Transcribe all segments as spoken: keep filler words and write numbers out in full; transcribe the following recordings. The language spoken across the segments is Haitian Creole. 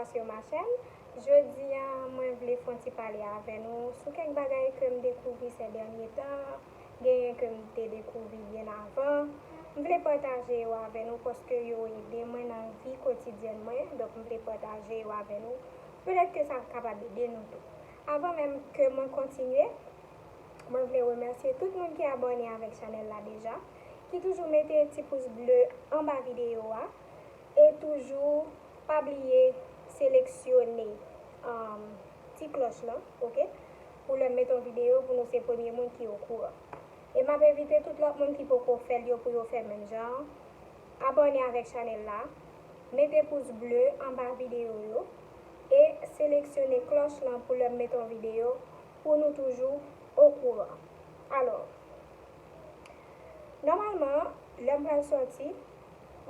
Sur ma chaîne. Jodi a, mwen vle fè yon ti pale avè nou sou kèk bagay ke m dekouvri sè dènye tan, genyen ke m te dekouvri byen avan. M vle pataje yo avè nou paske yo ede mwen nan vi kotidyèn mwen, donk m vle pataje yo avè nou. Petèt ke sa kapab ede nou tou. Avan menm ke mwen kontinye, mwen vle remèsye tout moun ki abòne avèk chanèl la deja, ki toujou mete ti pous ble anba videyo a, e toujou pa bliye seleksyone, um, ti klòch lan, oke? Pou lè m mete yon videyo, pou nou se premye moun ki okouran. E m ap envite tout lòt moun ki poko fè l yo pou yo fè menm jan an. Abòne avèk chanèl la, mete pous ble anba videyo yo, e seleksyone klòch lan pou lè m mete yon videyo, pou nou toujou okouran. Alò, nòmalman, lè m pral sòti,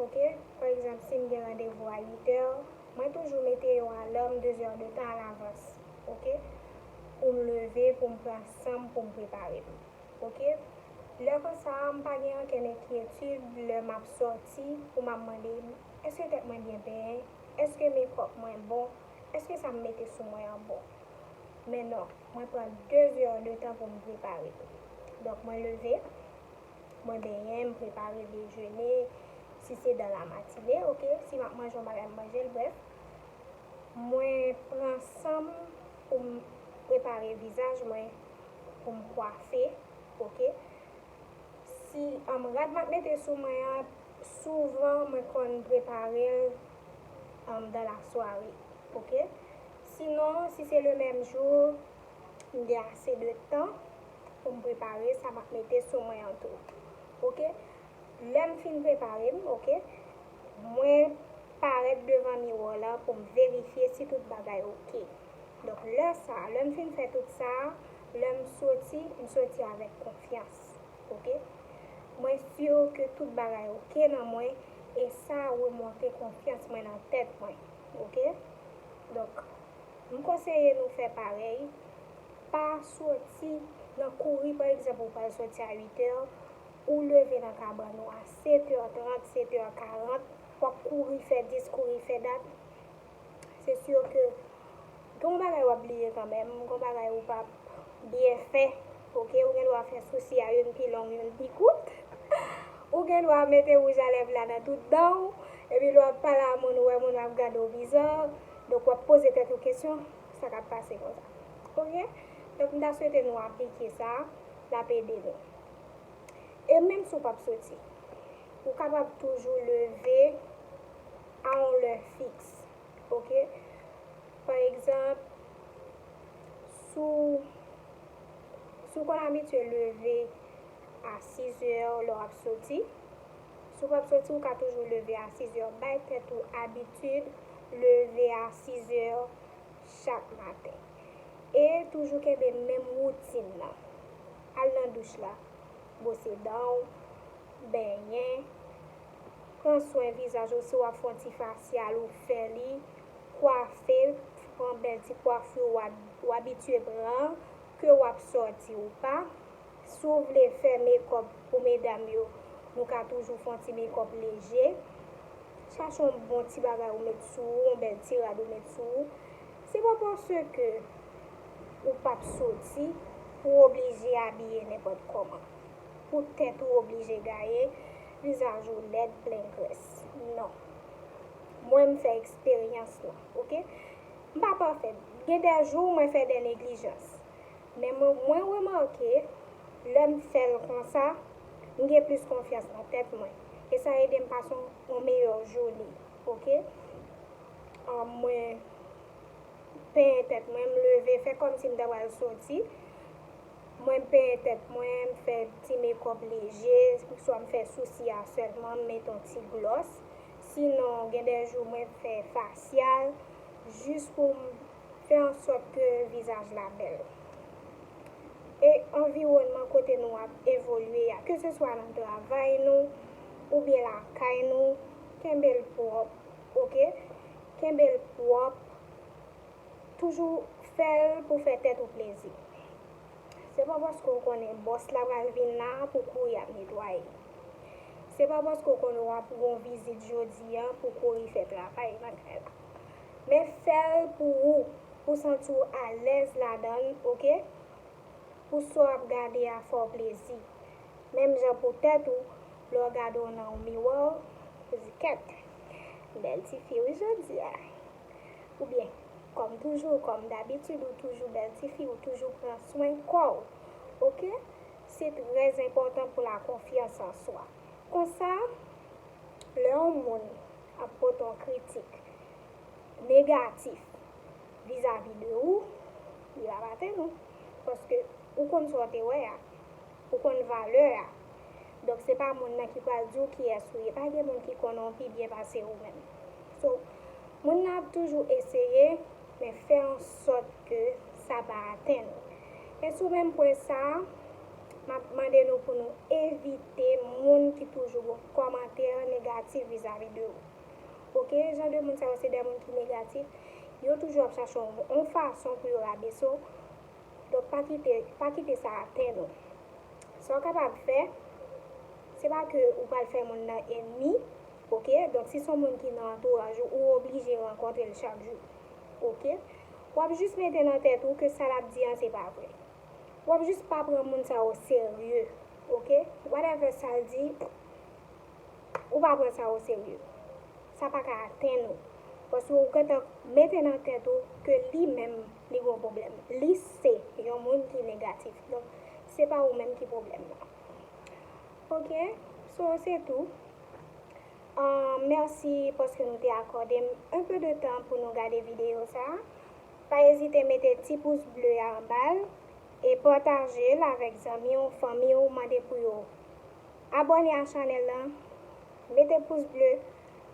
oke, pa egzanp, si m gen randevou a uit è, mwen toujou mete yon alanm de zè de tan alavans, oke, pou m leve, pou m pran san m, pou m prepare m, oke. Lè konsa, m pa gen okenn enkyetid lè m ap sòti pou m ap mande m, èske tèt mwen byen benyen? Èske mekòp mwen bon? Èske sa m mete sou mwen an bon? Men non, mwen pran de zè de tan pou m prepare. Donk, mwen leve, mwen benyen, m prepare dejene, si se dan la matine, oke, si m ap manje yon bagay, m manje l, brèf. Mwen pran san m pou m prepare vizaj mwen, pou m kwafe, oke. Si, um, rad m ap mete sou mwen an, souvan mwen konn prepare l, um, dans la soirée, oke? Sinon, si se le menm jou, m gen ase de tan pou m prepare sa m ap mete sou mwen an tou, oke? Lè m fin prepare m, oke, mwen parèt devan miwa la pou m verifye si tout bagay oke. Donk, lè sa, lè m fin fè tout sa, lè m soti, m soti avèk konfyans. Oke? Mwen si ke tout bagay oke nan mwen, e sa remonte konfyans mwen nan tèt mwen. Oke? Donk, m konseye nou fè parèy. Pa soti nan kouri, pa egzanp, ou pral soti a uit è, ou leve nan kabann ou a sèt è trant, sèt è karant, w ap kouri fè dis, kouri fè dat. Se si ke gen yon bagay w ap bliye kanmenm, gen yon bagay ou p ap byen fè, oke? Ou gen dwa fè sousi a youn pi long, youn pi kout. Ou gen dwa mete wouj a lèv la nan tout dan w, epi lè w ap pale a moun, ou wè moun ap gade w biza, donk w ap poze tèt ou kesyon, sa k ap pase konsa. Oke? Donk, m ta swete nou aplike sa, l ap ede nou. E menm si w p ap soti, ou kapab toujou leve a yon lè fiks. Oke? Pa egzanp, si w, si w konn abitye leve a sis è lè w ap soti, si w p ap soti, ou ka toujou leve a sis è. Bay tèt ou abitid leve a sis è chak maten. E toujou kenbe menm woutin nan. Al nan douch la, bwose dan w, benyen, pran swen vizaj ou, si w ap fè yon ti fasyal, ou fè li, kwafe, pran bèl ti kwafi w ab-, w abitye pran, ke w ap sòti ou pa. Si w vle fè mekòp pou medam yo, nou ka toujou fè yon ti mekòp leje. Chache yon bon ti bagay ou met sou ou, yon bèl ti rad ou met sou ou. Se pa paske ou p ap soti pou w oblije abiye nenpòt kòman. Pou tèt ou oblije gaye, vizaj ou lèd, plen grès. Non. Mwen, m fè eksperyans lan, oke? M pa pafè. Gen de jou, mwen fè de neglijans. Men mwen, mwen remake, lè m fè l konsa, m gen plis konfyans nan tèt mwen. E sa ede m pase yon, yon meyè jounen, oke? Ah, mwen penyen tèt mwen, m leve, fè kòmsi m ta pral soti. Mwen penyen tèt mwen, m fè ti mekòp leje, swa m fè sousi a sèlman, m met yon ti glòs. Sinon, gen de jou mwen fè fasyal, jis pou m fè ansòt ke vizaj la bèl. E anviwònman kote nou ap evolye a, keseswa nan travay nou, oubyen lakay nou, kenbe l pwòp, oke? Kenbe l pwòp, toujou fè l pou fè tèt ou plezi. Se pa paske w konnen bòs la pral vin la pou w kouri ap netwaye. Se pa paske w konnen w ap gen yon vizit jodi a pou w kouri fè travay nan kay la. Men fè l pou ou, pou w santi w alèz ladan l, oke? Pou sa w ap gade a fè w plezi. Menm jan pou tèt ou, lè w gade w nan yon miwa, ou di kèt, bèl tifi wi jodi a. Oubyen, kòm toujou, kòm dabitid, ou toujou bèl tifi, ou toujou pran swen kò w. Oke? Se trè enpòtan pou la konfyans an swa. Konsa, lè yon moun ap pote yon kritik negatif vizavi de ou, li pa atè nou. Paske ou konn sa w te wè a, ou konn valè a. Donk, se pa moun nan ki pral di w kiyès ou ye. Pa gen moun ki konnen w pi byen pase ou menm. So, moun nan ap toujou eseye, men fè an sòt ke sa pa atenn ou. E sou menm pwen sa a, m ap mande nou pou nou evite moun ki toujou gen kòmantè negatif vizavi de ou. Oke, jan de moun sa yo se de moun ki negatif, yo toujou ap chache yon, yon fason pou yo rabese w. Donk, pa kite, pa kite sa atenn ou. Sa w kapab fè, se pa ke ou pral fè moun nan ènmi, oke? Donk, si se yon moun ki nan antouraj ou, ou oblije rankontre l chak jou, oke? W ap jis mete nan tèt ou ke sa l ap di an se pa vre. W ap jis pa pran moun sa o serye, oke? Whatever sa l di, ou pa pran sa o serye. Sa pa ka atenn ou. Paske ou gentan mete nan tèt ou ke li menm, li gen yon pwoblèm. Li se yon moun ki negatif. Donk, se pa ou menm ki pwoblèm nan. Oke? So, se tou. Ah, mèsi paske nou te akòde m un peu de tan pou nou gade videyo sa a. Pa ezite mete ti pous ble a anba l e pataje l avèk zanmi w, fanmi w, mande pou yo abòne a chanèl lan, mete pous ble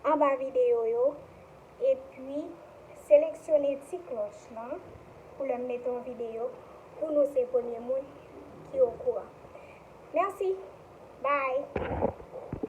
anba videyo yo, epi seleksyone ti klòch lan pou lè m mete yon videyo, pou nou se premye moun ki okouran. Mèsi!